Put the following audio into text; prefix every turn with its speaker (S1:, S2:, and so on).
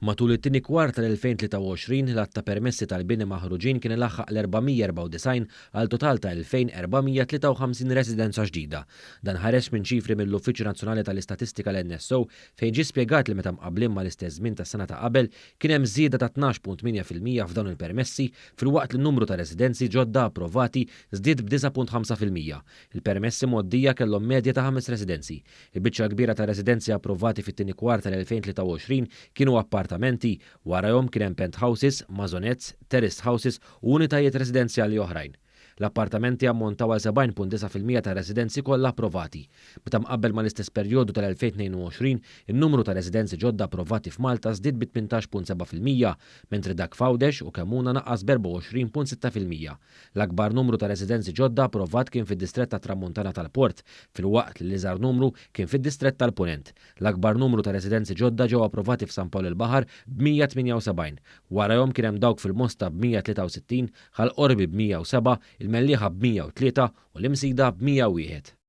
S1: Matul it-tieni kwart tal-2023, l-għadd ta' permessi tal-bini maħruġin kien ilaħħaq l-494 għal total ta' 2,453 residenza ġdida. Dan ħareġ minn ċifri mill-Uffiċċju Nazzjonali tal-Istatistika l-NSO fejn ġie spjegat li meta mqabblin mal-istess żmien tas-sena ta' qabel kien hemm żieda ta' 12.8% f'dawn il-permessi filwaqt li n-numru ta' residenzi ġodda approvati żdied b'9.5%. Il-permessi mgħoddija kellhom medja ta' ħames residenzi. Il-biċċa l-kbira ta' residenzi approvati fit-tieni kwart tal-2023 kienu appartamenti, warajhom kien hemm penthouses, maisonettes, terraced houses u unitajiet residenzjali oħrajn. L-appartamenti ammontaw għal 70.9% tar-residenzi kollha approvati. Meta mqabbel mal-istess perjodu tal-2022, in-numru ta' residenzi ġodda approvati f'Malta żdied bi 18.7%, mentri dak f'Għawdex u Kemmuna naqas b'24.6%. L-akbar numru ta' residenzi ġodda approvat kien fid-distrett tat-Tramuntana tal-Port, filwaqt li l-iżgħar numru kien fid-distrett tal-Punent. L-akbar numru ta' residenzi ġodda ġew approvati f'San Pawl il-Baħar b'178. Warajhom kien hemm dawk fil-Mosta b'163, Ħal Qormi b'107, il-Mellieħa b'103 u l-Imsida b'101.